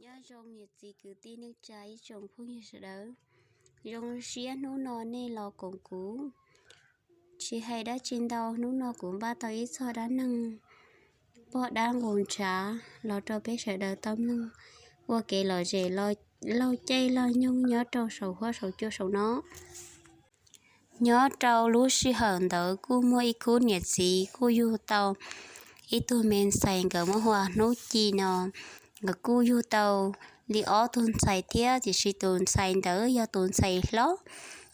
Nyob zoo niam txiv kwv tij neej tsa ib tsoom phooj ywg sawv daws, zoo siab hnub no nej los koom kuv. Tsis hais dab tsi ntau, hnub no kuv npaj tau ib txog dab neeg pog dab nqus ntshav los rau peb sawv daws tau mloog ua kev lom zem laug caij laug nyoog nyob rau saum huab saum cua saum no. Nyob rau lub sij hawm ntawd kuj muaj ib khub niam txiv kuj yug tau ib tug me ntxhais, nkawd muab hu ua Hnub Ci no. Nkawd kuj yug tau li ob tug ntxhais thiab, tiam sis tus ntxhais ntawd yog tus ntxhais hlob,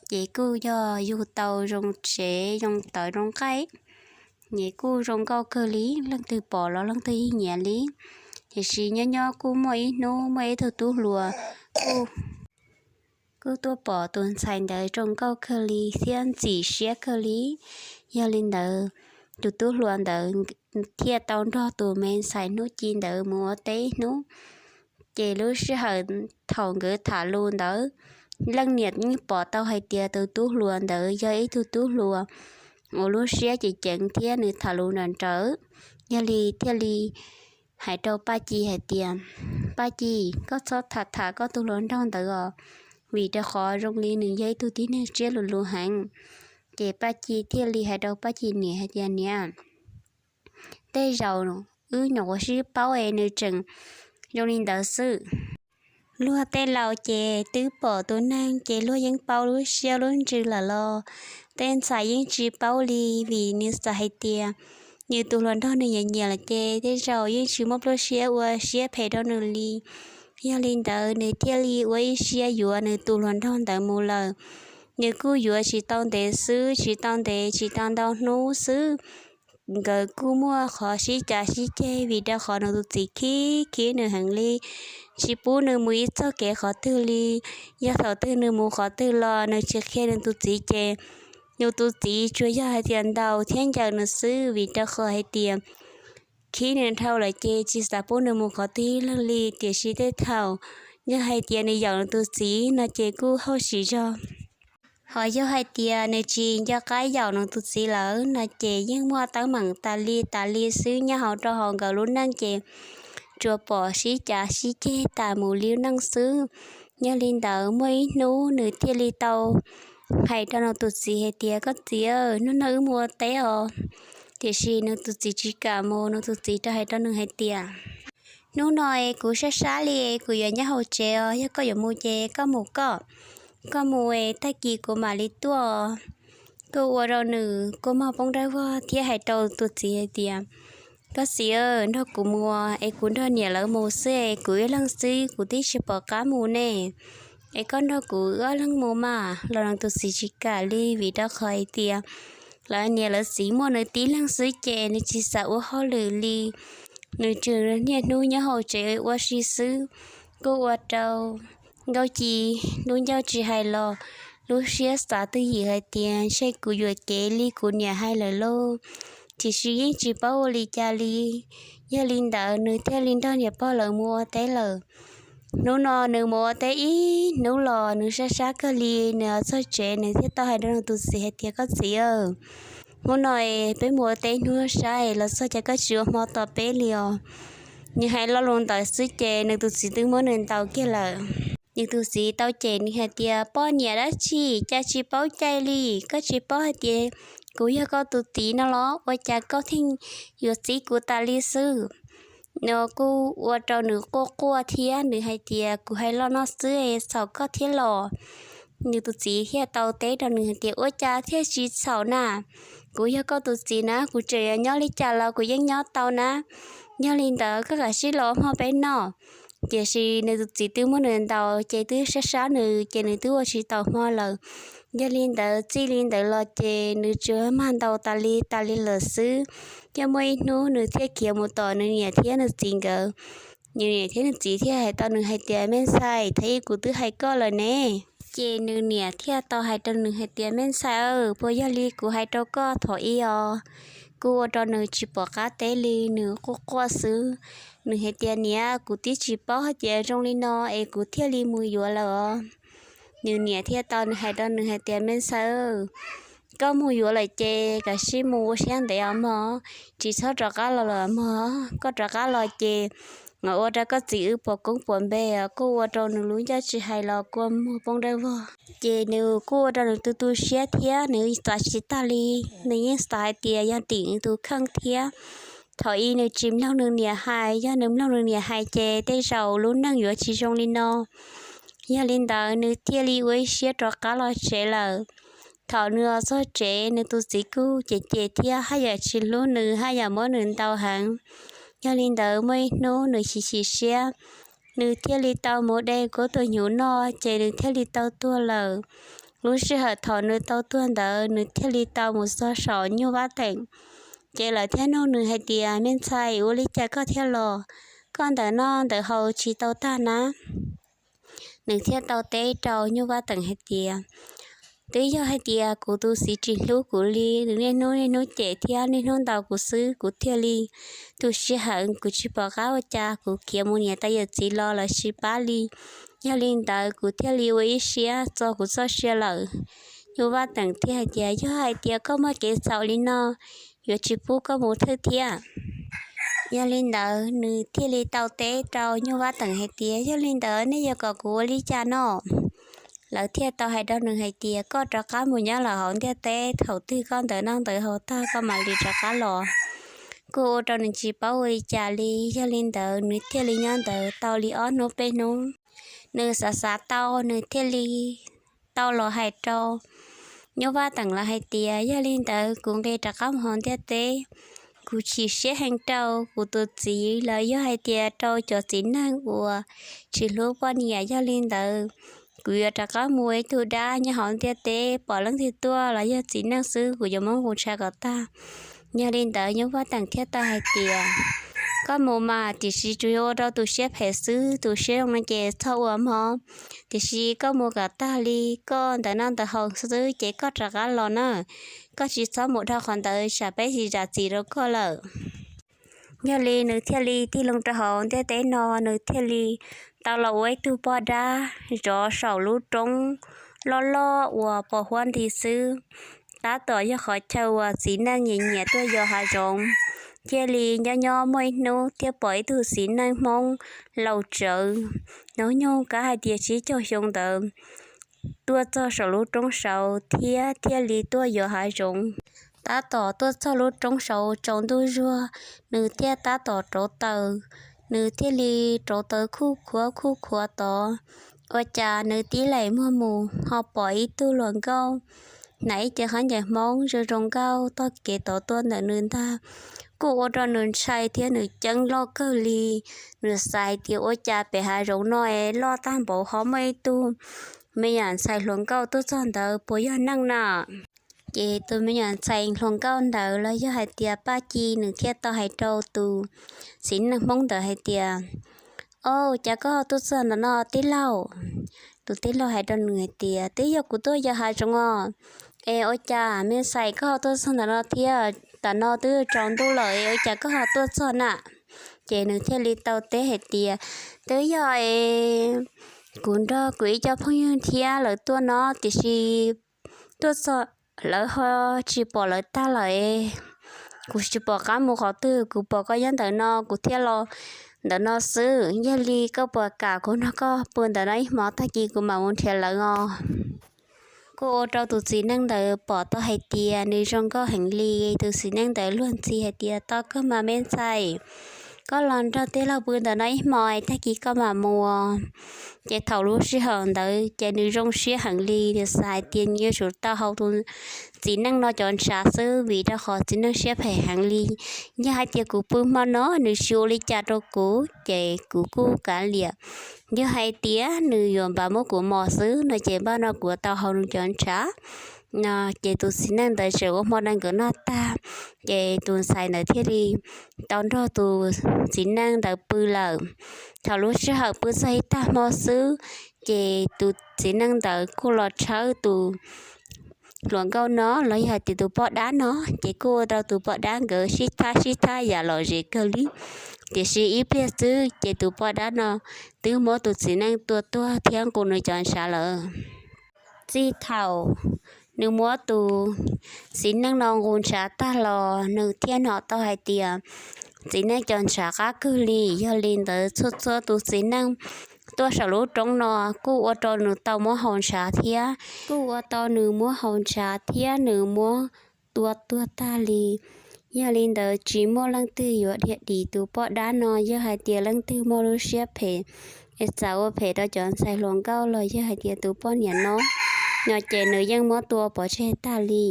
ces kuj yog yug tau zoo tsev zoo tawv zoo nqaij, ces kuj zoo nkauj kawg li, leej twg pom los leej twg yeej nyiam li. Tiam sis nyob nyob kuj muaj ib hnub muaj ib tug tub hluas kuj tuaj pom tus ntxhais ntawd zoo nkauj kawg li thiab ntxim siab kawg li. Yog li ntawd, tus tub hluas ntawd thiaj tau nrog tus me ntxhais Hnub Ci ntawd mus ua teb ib hnub. Ces lub sij hawm thaum nkawd tham lus ntawd, leej niam yeej pom tau hais tias tus tub hluas ntawd yog ib tug tub hluas uas lub siab ceev ceev thiab nws tham lus nrawm nrawm. Yog li thiaj li hais rau Paj Ci hais tias, Paj Ci, koj txhob tham tham koj tus hluas nraug ntawd os, vim rau qhov zoo li nws yog ib tug tib neeg siab luv luv heev. Ces Paj Ci thiaj li hais rau Paj Ci niam hais tias, Niam, tej zaum wb nyuam qhuav sib paub es nws tseem zoo li ntawd xwb. Luag tej laus ces twb pom tus neeg ces luag yeej paub lub siab lub ntsws lawm los tej ntxhais yeej tsis paub li, vim nws xav hais tias nws tus hluas nraug nws nyiam nyiam lawm ces tej zaum yeej tsis muaj pluaj siab ua siab phem rau nws li. Yog li ntawd nws thiaj li ua ib siab yuav nws tus hluas nraug ntawd mus lawm. Nws kuj yuav tsis tau ntev xwb, tsis tau ntev tsis tau ntau hnub xwb, nkawd kuj muaj qhov sib cav sib ceg vim rau qhov nws tus txiv khib khib nws heev li, tsis pub nws mus ib txoj kev qhov twg li. Yog thaum twg nws mus qhov twg los nws tsis qhia nws tus txiv ces nws tus txiv tsuas yog hais tias ntaus thiab ncaws nws xwb, vim rau qhov hais tias khib nws dhau lawm ces tsis xav pub nws mus qhov twg ib leeg li. Tiam sis tej thaum yog hais tias nws yaum nws tus txiv no ces kuj hauj sim zog. Ho yog hais tias nws tsis nco qab yaum nws tus txiv lawm no ces yeej muaj teeb meem tas li tas li xwb, nyob hauv rau hauv nkawd lub neej ces tsuas pom sib cav sib ceg tas mus li neej xwb. Yog li ntawd muaj ib hnub nws thiaj li tau hais rau nws tus txiv hais tias, Koj txiv, hnub no wb mus ua teb os. Tiam sis nws tus txiv tsis kam mus, nws tus txiv rov hais rau nws hais tias, Hnub no es kuv sab sab li, kuv yuav nyob hauv tsev os, yog koj yuav mus ces koj mus koj, koj mus es tag kis kuv mam li tuaj. Kuj ua rau nws kua muag poob dawb vog thiab hais rau tus txiv hais tias, Koj txiv, nrog kuv mus es kuv nrog niam lawv mus xwb es kuv ib leeg xwb kuv twb tsis pom qab mus ne, es koj nrog kuv ob leeg mus mas. Los nws tus txiv tsis kam li vim rau qhov hais tias lawv niam lawv txiv muaj nws tib leeg xwb ces nws tsis xav ua hauj lwm li. Nws tsuas niaj hnub nyob hauv tsev ua si xwb. Kuj ua rau Nkauj Ci lub ncauj tsis hais los lub siab xav twj ywm hais tias, Ntshe kuv yuam kev li kuv niam hais lawm lauj. Tiam sis yeej tsis paub ua li cas li. Yog li ntawd nws thiaj li nrog niam pog lawv mus ua teb lawm. Hnub no nws mus ua teb ib hnub los nws sab sab kawg li, nws los txog tsev nws thiaj tau hais rau nws tus txiv hais tias, Koj txiv, hnub no peb mus ua teb hnub sab es los txog cas koj tsis ua hmo tos peb li os. Nws hais lo lus ntawd xwb ces nws tus txiv twb muab nws ntaus kiag lawm. Nws tus txiv tau cem nws hais tias, Poj niam dab tsi, cas tsis paub cai li, koj tsis paub hais tias kuv yog koj tus txiv no los ua cas koj thiaj yuav txib kuv tas li xwb? No kuj ua rau nws quaj quaj thiab nws hais tias, Kuv hais lo no xwb es txhaum koj thiab los? Nws tus txiv thiaj tau teb rau nws hais tias, Ua cas thiaj tsis txhaum na? Kuv yog koj tus txiv na, kuv tseem yuav nyob li cas los kuv yeej nyob tau na. Yog li ntawd koj kam sib los ua hmo peb noj. Tiam sis nws tus txiv twb muab nws ntaus ces twb sab sab nws ces nws twb ua tsis tau hmo lawm. Yog li ntawd txij li ntawd los ces nws tsuas mag ntaus tas li tas li lawm xwb. Ces muaj ib hnub nws thiaj khiav mus tom nws niam thiab nws txiv nkawd. Nws niam thiab nws txiv thiaj hais tau nws hais tias, Me ntxhais, thaum ub kuv twb hais koj lawm ne. Ces nws niam thiaj tau hais rau nws hais tias, Me ntxhais, puas yog li kuv hais rau koj thaum ub os? Kuj ua rau nws tsis pom qab teb li, nws quaj quaj xwb. Nws hais tias, Niam, kuv twb tsis paub hais tias zoo li no es kuv thiaj li mus yuav lawm os. Nws niam thiaj tau nws hais rau nws hais tias, Me ntxhais, koj mus yuav lawm ces kam sib mus ua siab ntev os mog, tsis txhob rov qab los lawm mog. Koj rov qab los ces mam ua rau koj txiv wb puas koob puas npe. Kuj ua rau nws lub ncauj tsis hais los kua muag poob dawb vog. Ces nws kuj ua rau nws tu tu siab thiab nws xav tsis tag li. Nws yeej xav hais tias yog tim nws tus kheej thiab. Thaum ub nws tsis mloog nws niam hais, yog nws mloog nws niam hais ces tej zaum lub neej yuav tsis zoo li no. Yog li ntawd nws thiaj li ua ib siab rov qab los tsev lawm. Thaum nws los txog tsev, nws tus txiv kuj cem cem thiab haj yam tsis hlub nws, haj yam muab nws ntaus heev. Yog li ntawd muaj ib hnub nws chim chim siab, nws thiaj li tau mus de kuv tus hnyuv noj, ces nws thiaj li tau tuag lawm. Lub sij hawm thaum nws tau tuag ntawd nws thiaj li tau mus txog saum Nyuj Vaj Teem. Ces lawv thiaj nug nws hais tias, Me ntxhais, ua li cas koj thiaj los? Koj ntawm noj ntawm haus tsis tau tag na? Nws thiaj tau teb rau Nyuj Vaj Teem hais tias, Twb yog hais tias kuv tus txiv tsis hlub kuv li, nws niaj hnub niaj hnub cem thiab niaj hnub ntaus kuv xwb, kuv thiaj li tu siab heev, kuv tsis pom qab ua cas, kuv khiav mus niam tais yawm txiv los lawv tsis pab li. Yog li ntawd kuv thiaj li ua ib siab txo kuv txoj sia lawm. Nyuj Vaj Teem thiaj hais tias, Yog hais tias koj muaj kev txhaum li no, yuav tsis pub koj mus thwj thiab. Yog li ntawd nws thiaj li tau teb rau Nyuj Vaj Teem hais tias, Yog li ntawd nej yuav kom kuv ua li cas no? Lawv thiaj tau hais rau nws hais tias, Koj rov qab mus nyob lawm hauv ntiaj teb, thaum twg koj ntawm noj ntawm haus tag koj mam li rov qab los. Kuj ua rau nws tsis paub ua li cas li. Yog li ntawd nws thiaj li nyob ntawd tau li ob hnub peb hnub. Nws xav xav tau, nws thiaj li tau los hais rau Nyuj Vaj Teem lawv hais tias, Yog li ntawd kuv nqis rov qab mus hauv ntiaj teb. Kuv chim siab heev rau kuv tus txiv los yog hais tias rau cov txiv neej uas tsis hlub poj niam. Yog li ntawd kuv yuav rov qab mus ua ib tug dab nyob hauv ntiaj teb, pom leej twg tuaj los yog txiv neej xwb kuv yuav muab nqus ntshav kom tag. Yog li ntawd Nyuj Vaj Teem thiaj tau hais tias, Koj mus mas, tiam sis tsuas yog ua rau tus siab phem xwb, tus siab zoo no ces txhob ua mog. Tiam sis koj mus kom tag li, koj ntawm noj ntawm haus xwb ces koj rov qab los na. Koj tsis txhob mus dhau qhov ntawd tsam peb tsis zam txim rau koj lawm. Yog li nws thiaj li tig loo rau hauv ntiaj teb no, nws thiaj li tau los ua ib tug poj dab zov saum lub roob loj loj uas pos huab nti xwb. Tab tom yog qhov chaw uas txiv neej nyiam nyiam tuaj yos hav zoov. Thiaj li nyob nyob muaj ib hnub thiaj pom ib tug txiv neej Hmoob laus tsawv, hnub nyoog kav hais tias tsib caug xyoo ntawd, tuaj txog saum lub roob saud thiab thiaj li tuaj yos hav zoov. Tab tom tuaj txog lub roob saud tsaus ntuj zuag, nws thiaj tab tom rauv taws. Nws thiaj li rauv taws khuj khuav khuj khuav tod, ua cas nws tib leeg muag mus ho pom ib tug hluas nkauj hnav ib cev khaub ncaws Hmoob zoo zoo nkauj tog kev tod tuaj ntawm nws ntag. Kuj ua rau nws ntshai thiab nws ceeb loj kawg li. Nws xav hais tias, Ua cas pem hav zoov no es loj tag npaum ho muaj ib tug me nyuam ntxhais hluas nkauj tuaj txog ntawd, puas yog neeg na? Ces tus me nyuam ntxhais hluas nkauj ntawd los yog hais tias Paj Ci, nws thiaj tau hais rau tus txiv neej Hmoob ntawd hais tias, Au, cas koj tuaj txog ntawm no tij laug? Tus tij laug hais rau nws hais tias, Twb yog kuv tuaj yos hav zoov os. Es ua cas me ntxhais koj ho tuaj txog ntawm no thiab? Tam no twb tsaus ntuj lawm es ua cas koj ho tuaj txog na? Ces nws thiaj li tau teb hais tias, Twb yog es kuv nrog kuv ib co phooj ywg thiab lawv tuaj no, tiam sis tuaj txog lawv ho tsis pom lawv tag lawm es kuv tsis pom qab mus qhov twg, kuv pom koj nyob ntawm no kuv thiaj los ntawm no xwb. Yog li koj puas kam kuv nrog koj pw ntawm no ib hmos, tag kis kuv mam mus nrhiav lawv os? Kuj ua rau tus txiv neej ntawd pom tau hais tias nws zoo nkauj heev li. Tus txiv neej ntawd luag ntxhi hais tias, Tau kawg mas me ntxhais, koj los nrog tij laug pw ntawm no ib hmos, tag kis koj mam mus. Ces thaum lub sij hawm ntawd ces nws zoo siab heev li, nws xav hais tias nws yuav tsum tau haus tus txiv neej no cov ntshav xwb, vim rau qhov txiv neej siab phem heev li. Yog hais tias kuv pw hmo no nws tsis ua li cas rau kuv ces kuv kuj kav liam. Yog hais tias nws yuav npam muab kuv mos xwb no ces npaj no kuv tau haus nws cov ntshav. No ces tus txiv neej ntawd tseem ua hmo da nkawd noj tag, ces tus ntxhais ntawd thiaj li tau nrog tus txiv neej ntawd pw lawm. Thaum lub sij hawm pw txog ib tag hmo xwb, ces tus txiv neej ntawd kuj los tshawb tus hluas nkauj no los yog hais tias tus poj dab no, ces kuj ua rau tus poj dab nkawd sib thab sib thab yam lom zem kawg li. Tiam sis ib pliag xwb ces tus poj dab no twb muab tus txiv neej tua tuag thiab nqus nws cov ntshav lawm. Txij thaum nws muab tus txiv neej no nqus ntshav tag los nws thiaj hnov tau hais tias txiv neej cov ntshav qab kawg li. Yog li ntawd txhua txhua tus txiv neej tuaj saum lub roob no kuj ua rau nws tau muab haus ntshav thiab, kuj ua tau nws muab haus ntshav thiab nws muab tua tuag tag li. Yog li ntawd tsis muaj leej twg yuav dhia dim tus poj dab no, yog hais tias leej twg muaj lub siab phem es txav ua phem rau cov ntxhais hluas nkauj los yog hais tias tus poj niam no, no ces nws yeej muab tua pov tseg tag li.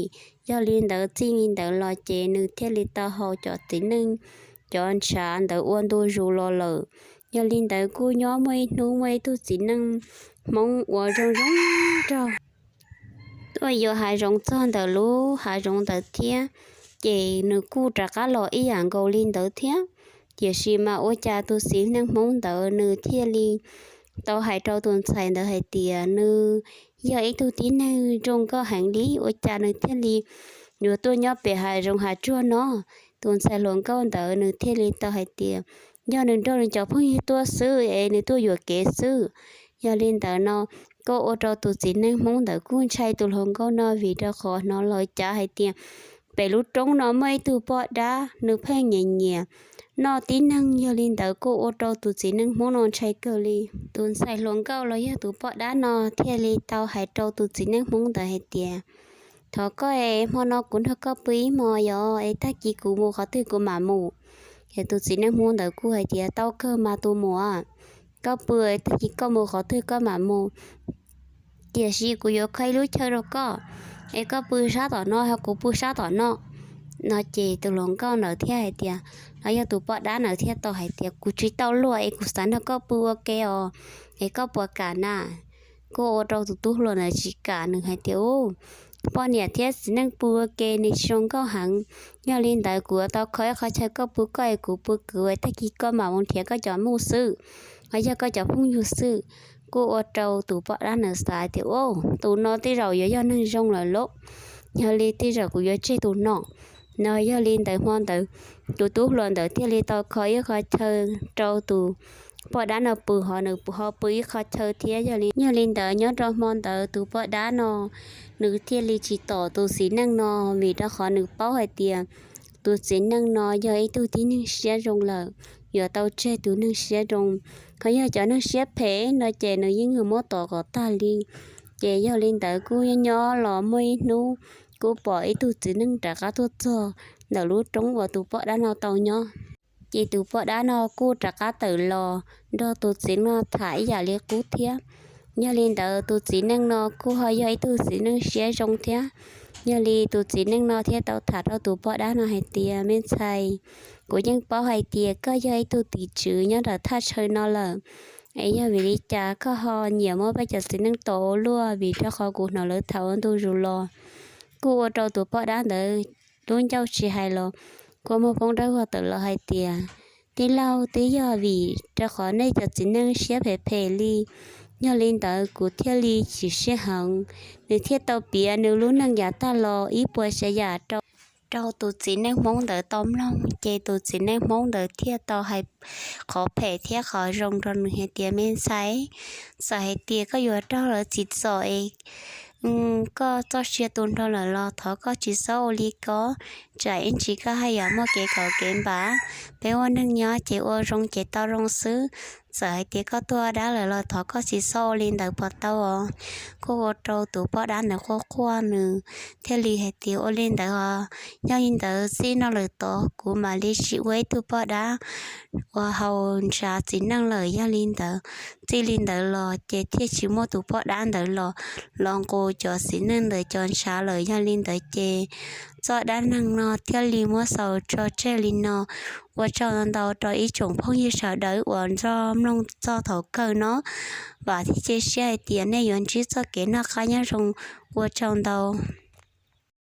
Yog li ntawd txij li ntawd los ces nws thiaj li tau haus cov txiv neej cov ntshav ntawd ua ntu zus los lawm. Yog li ntawd kuj nyob muaj ib hnub muaj ib tug txiv neej Hmoob uas zoo zoo nraug tuaj yuav hav zoov txog ntawm lub hav zoov ntawd thiab, ces nws kuj rov qab los ib yam nkaus li ntawd thiab. Tiam sis mas ua cas tus txiv neej Hmoob ntawd nws thiaj li tau hais rau tus ntxhais ntawd hais tias nws yog ib tug tib neeg zoo nkauj heev li, ua cas nws thiaj li yuav tuaj nyob pem hav zoov hav tsuag no. Tus ntxhais hluas nkauj ntawd nws thiaj li tau hais tias yog nws nrog nws cov phooj ywg tuaj xwb es nws tuaj yuam kev xwb. Yog li ntawd no kuj ua rau tus txiv neej Hmoob ntawd kuj ntshai tus hluas nkauj no, vim rau qhov hnov lawv cav hais tias pem lub roob no muaj ib tug poj dab nws pheej nyiam nyiam noj tib neeg. Yog li ntawd kuj ua rau tus txiv neej Hmoob no ntshai kawg li. Tus ntxhais hluas nkauj los yog tus poj dab no thiaj li tau hais rau tus txiv neej Hmoob ntawd hais tias thov koj es hmo no kuv nrog koj pw ib hmos yom, es tag kis kuv mus qhov twg kuv mam mus. Es tus txiv neej Hmoob ntawd kuj hais tias tau kawg mas tus muam, koj pw es tag kis koj mus qhov twg koj mam mus, tiam sis kuv yuav kho ib lub chaw rau koj, es koj pw sab tom no ho kuv pw sab tom no. No ces tus hluas nkauj ntawd thiaj hais tias, los yog tus poj dab ntawd thiaj tau hais tias kuv tsis tau luag es kuv xav nrog koj pw ua ke os, es koj puas kam na? Kuj ua rau tus tub hluas ntawd tsis kam, nws hais tias u, poj niam thiab txiv neej pw ua ke nws tsis zoo nkauj heev. Yog li ntawd kuv yuav tau kho ib qho chaw koj pw koj es kuv pw kuv, es tag kis koj mam mus nrhiav koj cov muj xwb, los yog koj cov phooj ywg xwb. Kuj ua rau tus poj dab ntawd xav tias u, tus no tej zaum yuav yog neeg zoo lawm lauj, yog li tej zaum kuv yuav tseg tus no. No yog li ntawd hmo ntawd tus tub hluas ntawd thiaj li tau kho ib qho chaw rau tus poj dab no pw, ho nws ho pw ib qho chaw thiab. Yog li ntawd nyob rau hmo ntawd tus poj dab no nws thiaj li tsis tom tus txiv neej no, vim rau qhov nws paub hais tias tus txiv neej no yog ib tug tib neeg siab zoo lawm, yuav tau tseg tus neeg siab zoo. Ho yog cov neeg siab phem no ces nws yeej yuav muab tom kom tag li. Ces yog li ntawd kuj nyob nyob los muaj ib hnub kuj pom ib tug txiv neej rov qab tuaj txog ntawm lub roob uas tus poj dab no tau nyob. Ces tus poj dab no kuj rov qab tawm los nrog tus txiv neej no tham ib yam li qub thiab. Yog li ntawd tus txiv neej no kuj ho yog ib tug txiv neej siab zoo thiab. Yog li tus txiv neej no thiaj tau tham rau tus poj dab no hais tias me ntxhais, kuv yeej paub hais tias koj yog ib tug tim tswv nyob nram thaj chaw no lawm, es yog vim li cas koj ho nyiam muab peb cov txiv neej tom ua luaj? Vim rau qhov kuv hnov lawv tham ua ntu zus los. Kuj ua rau tus poj dab ntawd lub ncauj tsis hais los kua muag poob dawb vog tawm los hais tias tij laug, twb yog vim rau qhov nej cov txiv neej siab phem phem li, yog li ntawd kuv thiaj li chim siab heev. Nws thiaj tau piav nws lub neej yav tag los ib puas tsav yam rau tus txiv neej Hmoob ntawd tau mloog. Ces tus txiv neej Hmoob ntawd thiaj tau hais qhov phem thiab qhov zoo rau nws hais tias me ntxhais, txawm hais tias koj yuav raug lawv tsim txom es koj txoj sia tu nrho lawm los thov koj tsis txhob ua li ko, tsam ib ntsis koj haj yam muaj kev kov kev npam. Peb ua neeg nyob ces ua zoo ces tau zoo xwb. Txawm hais tias koj tuag dab lawm los thov koj tsis txhob ua li ntawd puas tau os? Kuj ua rau tus poj dab ntawd quaj quaj, nws thiaj li hais tias ua li ntawd os, yog li ntawd txij no lawm tod kuv mam li tsis ua ib tug poj dab uas haus ntshav txiv neej lawm. Yog li ntawd txij li ntawd los ces thiaj tsis muaj tus poj dab ntawd los los nqus cov txiv neej ntawd cov ntshav lawm. Yog li ntawd ces txoj dab neeg no thiaj li muab xaus tso tseg li no. Ua tsaug ntau rau ib tsoom phooj ywg sawv daws uas nrog mloog txog thaum kawg no. Vam thiab cia siab hais tias nej yuav ntsib txoj kev noj qab nyob zoo. Ua tsaug ntau.